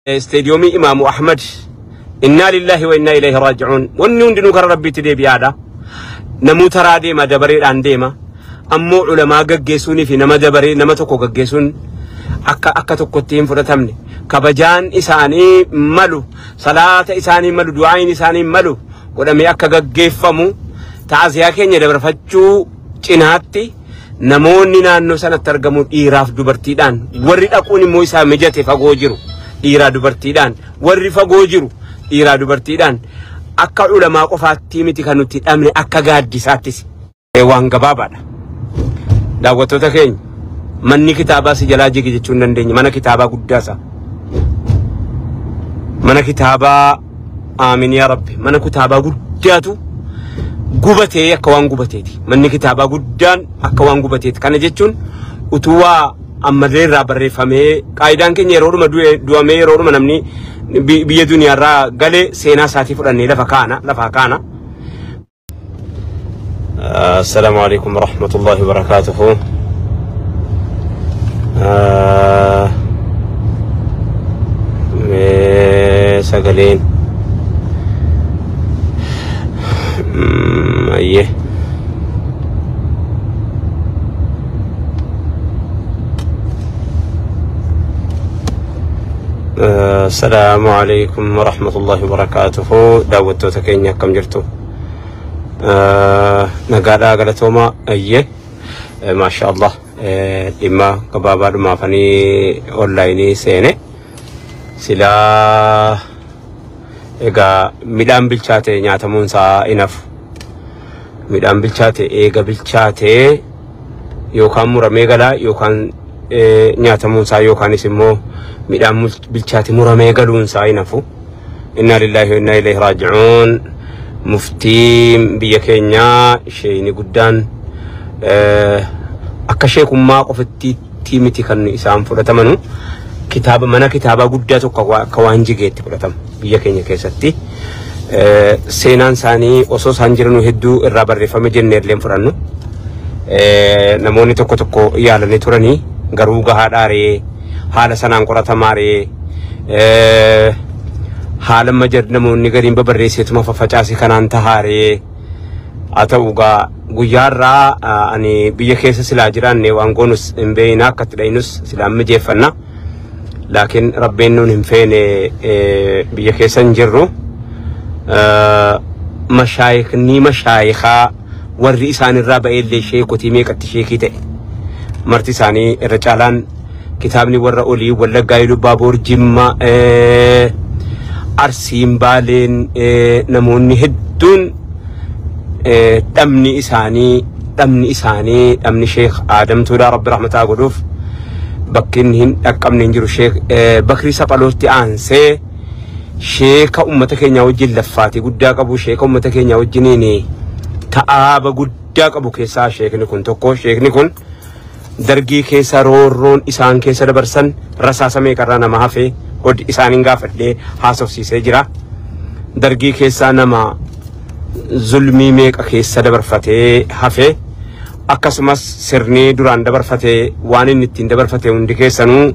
Isteediyoomii Imaamu Ahmad. Innaa lillaahi wa innaa ilayhi raaji'uun. Wanni hundinuu karaa Rabbiitti deebi'aadha. Namuu taraa deema, dabareedhaan deema. Ammoo ulamaa gaggeessuunii fi nama dabaree nama tokko gaggeessuun akka tokkotti hin fudhatamne. Kabajaan isaanii malu, salaata isaanii malu, du'aayin isaanii malu godhamee akka gaggeeffamu ta'aziyaa keenya dabarfachuu cinaatti namoonni naannoo sanatti argamu dhiiraaf dubartiidhaan, warri dhaquun immoo isaa mijate fagoo jiru dhiiraa dubartiidhaan, warri fagoo jiru dhiiraa dubartiidhaan, akka ulamaa qofaatti miti kan nuti dhabne, akka gaaddisaattis. Waan gabaabaadha. Daawwattoota keenya, manni kitaabaa si jalaa jige jechuu hin dandeenya. Mana kitaabaa guddaasa. Mana kitaabaa, aamin yaa Rabbi, mana kitaabaa guddaatu gubatee akka waan gubateeti. Manni kitaabaa guddaan akka waan gubateeti. Kana jechuun utuu waa ammallee irraa barreeffamee, qaayidaan keenya yeroodhuma du'amee, yeroodhuma namni biyya duniyaarraa galee seenaa isaatii fudhannee lafa kaana lafaa kaana. Assalaamu alaikum warahmatullahi wabarakatuhu. Mee sagaleen ayyee. Assalaamu alaikum warahmatullahi wabarakatuhu. Daawwattoota keenya, akkam jirtu? Nagaadhaa, galatooma. Ayyee, maasha Allah, dhimma gabaabaadhumaafanii onlaayinii seene. Silaa egaa midhaan bilchaate nyaatamuun isaa hin hafu. Midhaan bilchaate eega bilchaatee yookaan muramee galaa yookaan nyaatamuun isaa, yookaanis immoo midhaan bilchaate muramee galuun isaa hin hafu. Innaa lillaahi wa innaa ilayhi raaji'uun. Muftiin biyya keenyaa, sheeyni guddaan, akka sheekummaa qofatti miti kan isaan fudhatamanu, kitaaba mana kitaabaa guddaa tokko akka waan jigeetti fudhatama biyya keenya keessatti. Seenaan isaanii osoo isaan jiranuu hedduu irraa barreeffame jennee illee fudhannu. Namoonni tokko tokko yaalanii turanii, garuu gahaadhaaree, haala sanaan qoratamaaree, haala amma namoonni gariin babarreesseetuma faffacaase kanaan tahaaree. Haa ta'u gaa, guyyaarraa ani biyya keessa silaa jiraanne waan goonus hin beeyna, akka itti dhayinus silaa mijeeffanna. Laakiin Rabbiin nuun hin feene, biyya keessa hin jirru. Mashaayikni mashaayikaa warri isaan irraa ba'eellee sheekotii meeqatti sheekii ta'e. Marti isaanii irra caalaan kitaabni warra olii Wallaggaa, Iluu, Jimma, Arsiin, Baaleen, namoonni hedduun dhabni isaanii, dhabni Sheekh Aadamtuudha, Rabbi rahmataa godhuuf, bakki inni hin dhaqqabne hin jiru. Sheekh Bakrii Saphalootti aansee sheeka ummata keenyaa wajjin laffaatii guddaa qabu, sheeka ummata keenyaa wajjiniin ta'aaba guddaa qabu keessaa sheekni kun tokko. Sheekni kun dargii keessa roorroon isaan keessa dabarsan rasaasa meeqarraa nama hafe hodi isaaniin gaafadhee haasofsiisee jira. Dargii keessaa nama zulmii meeqa keessa dabarfatee hafe, akkasumas sirni duraan dabarfate waan inni ittiin dabarfate hundi keessanuu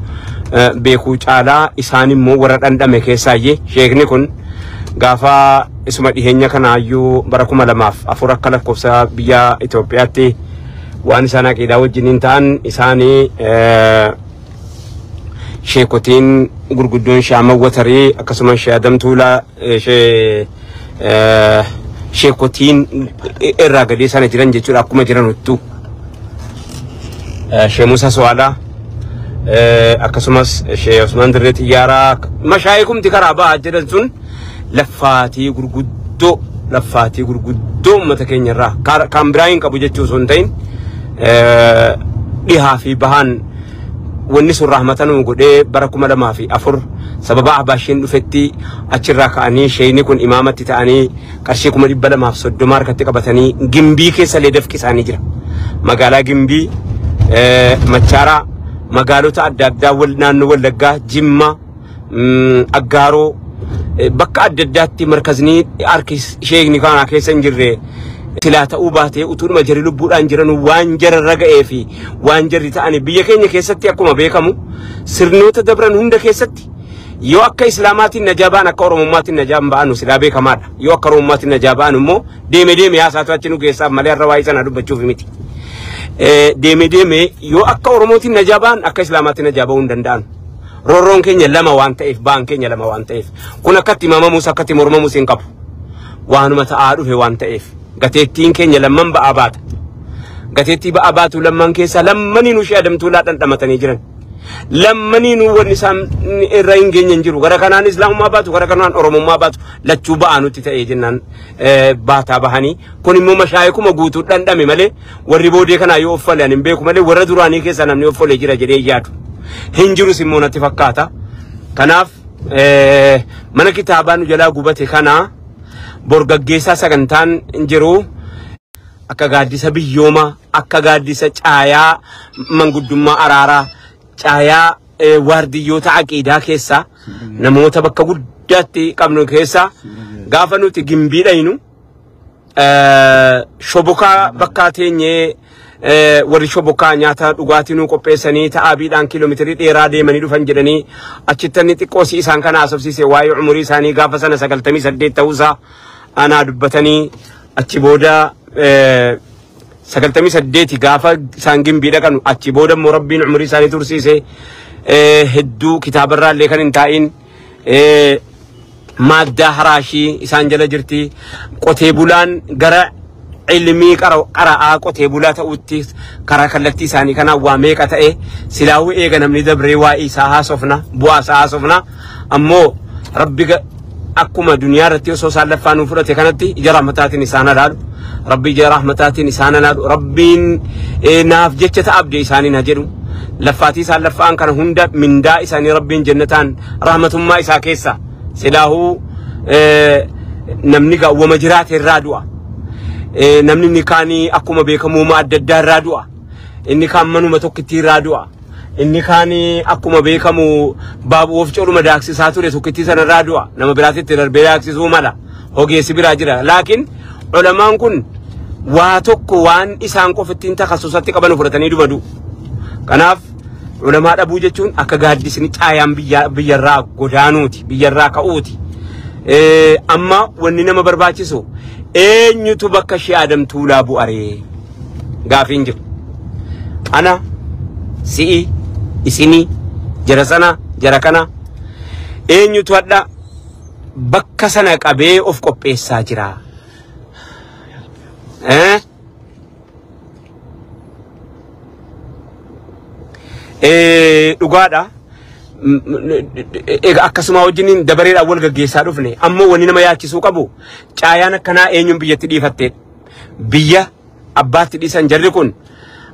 beekuu caalaa isaan immoo warra dhandhame keessaayyee. Sheekni kun gaafa isuma dhiheenya kanaayyuu bara 2004 akka lakkoofsa biyya Itoophiyaatti waan isaan aqiidaa wajjiniin ta'an, isaanii sheekotiin gurguddoon Shaama Watarii, akkasumas Shee Adam Tuulaa, sheekotiin irraa gadee sana jiran jechuudha, akkuma jiran huttuu. Shee Musa Suwaalaa, akkasumas Shee Osmaan Dirree Xiyyaaraa, mashaayikumti karaa ba'aa jedhan sun laffaatii gurguddoo uummata keenya irraa kan biraa hin qabu jechuu osoo hin ta'in, dhihaa fi bahaan wanni sun rahmata nuu godhee bara 2004 sababa Ahbaashiin dhufetti achirraa ka'anii sheeyni kun imaamatti ta'anii qarshii 230,000 harkatti qabatanii Gimbii keessa illee dafqi isaanii jira. Magaalaa Gimbii, Machaaraa, magaalota adda addaa naannoo Wallaggaa, Jimma, Aggaaroo, bakka adda addaatti markazni harki sheekni kanaa keessa hin jirre silaa ta'uu baatee, utuudhuma jarri lubbuudhaan jiran waan jararra ga'ee fi waan jarri ta'ani biyya keenya keessatti akkuma beekamu sirnoota dabran hunda keessatti Yoo akka Islaamaatiin najaa ba'an akka Oromummaatiin najaa ba'an silaa beekamaadha. Yoo akka Oromummaatiin najaa ba'an immoo deeme deeme haasaatu achi nu geessaaf malee har'a waa'ee sana dubbachuuf miti. Deeme deeme yoo akka Oromootiin najaa ba'an akka Islaamaatiin najaa ba'uu hin danda'an. Roorroon keenya lama waan ta'eef ba'an keenya lama waan ta'eef kun akkatti himamuus akkatti mormamuus hin qabu. Waanuma ta'aa dhufe waan ta'eef gateettiin keenya lamman ba'aa baata. Gateettii ba'aa baatu lamman keessaa lammaniinuu ishee adamtuulaa dhandhamatanii jiran. Lammaniinuu wanni isaan irra hin geenye hin jiru. Gara kanaan Islaamummaa baatu gara kanaan Oromummaa baatu lachuu ba'aa nutti ta'ee jennaan baataa bahanii. Kun immoo mashaayikuma guutuu dhandhame malee warri boodee kanaa yoo uffale ani hin beeku malee warra duraanii keessaa namni uffale jira jedhee yaadu. Hin jirus immoo natti fakkaata. Kanaaf mana kitaabaa nu jalaa gubate kana borgaggeessaa sagantaan hin jiru. Akka gaaddisa biyyoomaa, akka gaaddisa caayaa manguddummaa araaraa, caayaa waardiyyoota aqiidaa keessaa namoota bakka guddaatti qabnu keessaa gaafa nuti gimbii dhaynu shobokaa bakkaa teenyee warri shobokaa nyaata dhugaatii nuu qopheessanii ta'aabiidhaan kiiloomeetirii dheeraa deemanii dhufan jedhanii achitti xiqqoo si isaan kana haasofsiise waa'ee umurii isaanii gaafa sana 98 ta'uusaa anaa dubbatanii achi booda 98 gaafa isaan gimbii dhaqanu achi booda immoo rabbiin umurii isaanii tursiise hedduu kitaabarraa illee kan hin taa'in maaddaa haraashii isaan jala jirti qotee bulaan gara ilmii qara'aa qotee bulaa ta'utti karaa kallattii isaanii kanaan waa meeqa ta'e silaawuu eega namni dabree waa'ee isaa haasofna bu'aa isaa haasofna ammoo rabbi akkuma duniyaa irratti osoo isaan laffaa nuu fudhate kanatti ija rahmataatiin isaan alaalu rabbi ija rahmataatiin isaan alaalu rabbiin naaf jecha ta'a abdee isaaniin haa jedhu laffaatii isaan laffaan kana hunda mindaa isaanii rabbiin jannataan rahmatummaa isaa keessa silaahuu namni gaawwama jiraate irraa du'a. Namni inni kaanii akkuma beekamu adda addaa irraa du'a. Inni kaan manuma tokkitti irraa du'a. Inni kaanii akkuma beekamu baabu of columa daaksisaa ture tokkitti sana irraa du'a. Nama biraatitti darbee daaksisuu mala. Ogeessi biraa jira. Laakiin ulamaan kun waa tokko waan isaan qofittiin takhasusatti qaban fudhatanii dubadu. Kanaaf ulamaa dhabuu jechuun akka gaaddisni caayaan biyyarraa godaanuuti, biyyarraa ka'uuti. Amma wanni nama barbaachisu eenyutu bakka ishee Adamtuulaa bu'aree gaafiin jiru. Ana, si'i, isinii, jara sana, jara kana eenyutu hadha bakka sana qabee of qopheessaa jira. Dhugaadha. Akkasuma wajjiniin dabareedhaan wal gaggeessaa dhufne ammoo wanni nama yaachisuu qabu caayaan akkanaa eenyuun biyyatti dhiifatte biyya abbaatti dhiisan jarri kun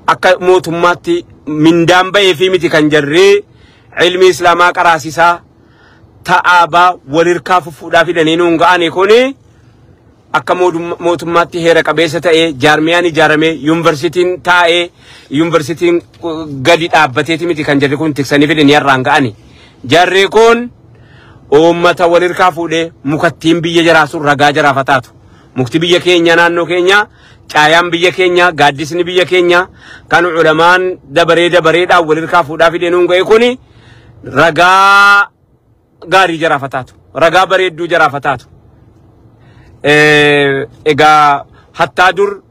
akka mootummaatti mindaan ba'ee fi miti kan jarri ilmi islaamaa qaraasisaa ta'aabaa walirkaa fuffuudhaa fidanii nuun ga'anii kuni akka mootummaatti heera qabeessa ta'ee jaarmiyaan ijaaramee yuunivarsiitiin taa'ee yuunivarsiitiin gadi dhaabbateeti miti kan jarri kun tiksanii fidanii har'aan ga'ani. Jarri kun uummata walirkaa fuudhee mukattiin biyya jaraa sun ragaa jaraaf taatu. Mukti biyya keenya naannoo keenya caayaan biyya keenya gaaddisni biyya keenya kan ulamaan dabaree dabareedhaan walirkaa fuudhaa fidee nuun ga'e kuni ragaa gaarii jaraaf taatu. Ragaa bareedduu jaraaf taatu. Egaa hattaa dur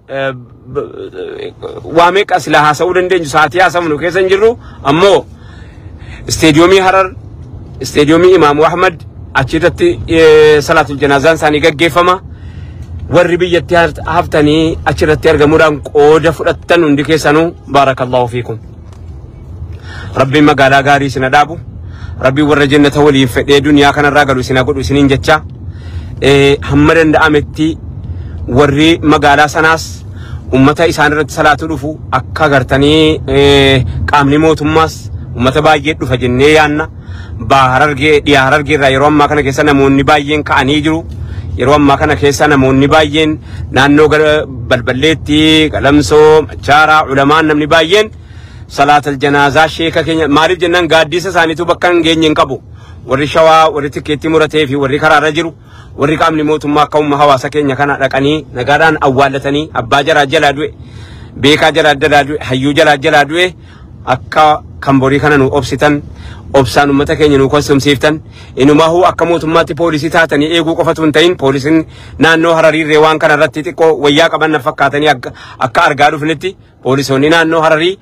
waa meeqa sila haasa'uu dandeenyu sa'aatii haasa'u keessa hin jirru ammoo isteediyoomii Harar isteediyoomii Imaamu Ahmad achirratti salaatul janaazaan isaanii gaggeeffama. Warri biyyatti haftanii achirratti argamuudhaan qooda fudhattan hundi keessanuu baarakallahu fiikum. Rabbiin magaalaa gaarii isin dhaabu. Rabbiin warra jannata waliin fedhee duniyaa kanarraa galu isin godhu isiniin jecha. Hamma danda'ametti warri magaalaa sanaas ummata isaan irratti salaatu dhufu akka agartanii qaamni mootummaas ummata baay'ee dhufa jennee yaanna. Baha Harargee dhiyaa Harargee irraa yeroo ammaa kana keessa namoonni baay'een ka'anii jiru. Yeroo ammaa kana keessa namoonni baay'een naannoo Balballeetti, Galamsoo, Machaaraa, ulamaan namni baay'een salaatal janaazaa sheeka keenya maaliif jennaan gaaddisa isaaniitu bakka hin geenye hin qabu. Warri shawaa, warri tikkeetti muratee fi warri karaarra jiru, warri qaamni mootummaa akka uumma hawaasa keenya kana dhaqanii nagaadhaan awwaallatanii abbaa jaraa jalaa du'e, beekaa jaraa jalaa du'e, hayyuu jaraa jalaa du'e akka Kan borii kana nu obsitan, obsaan uummata keenya nu kostumsiiftan, inumahuu akka mootummaatti poolisii taatanii eeguu qofatu hin ta'in, poolisiin naannoo Harariirree waan kana irratti xiqqoo wayyaa qaban na fakkaatanii, akka argaa dhufnetti poolisoonni naannoo Hararii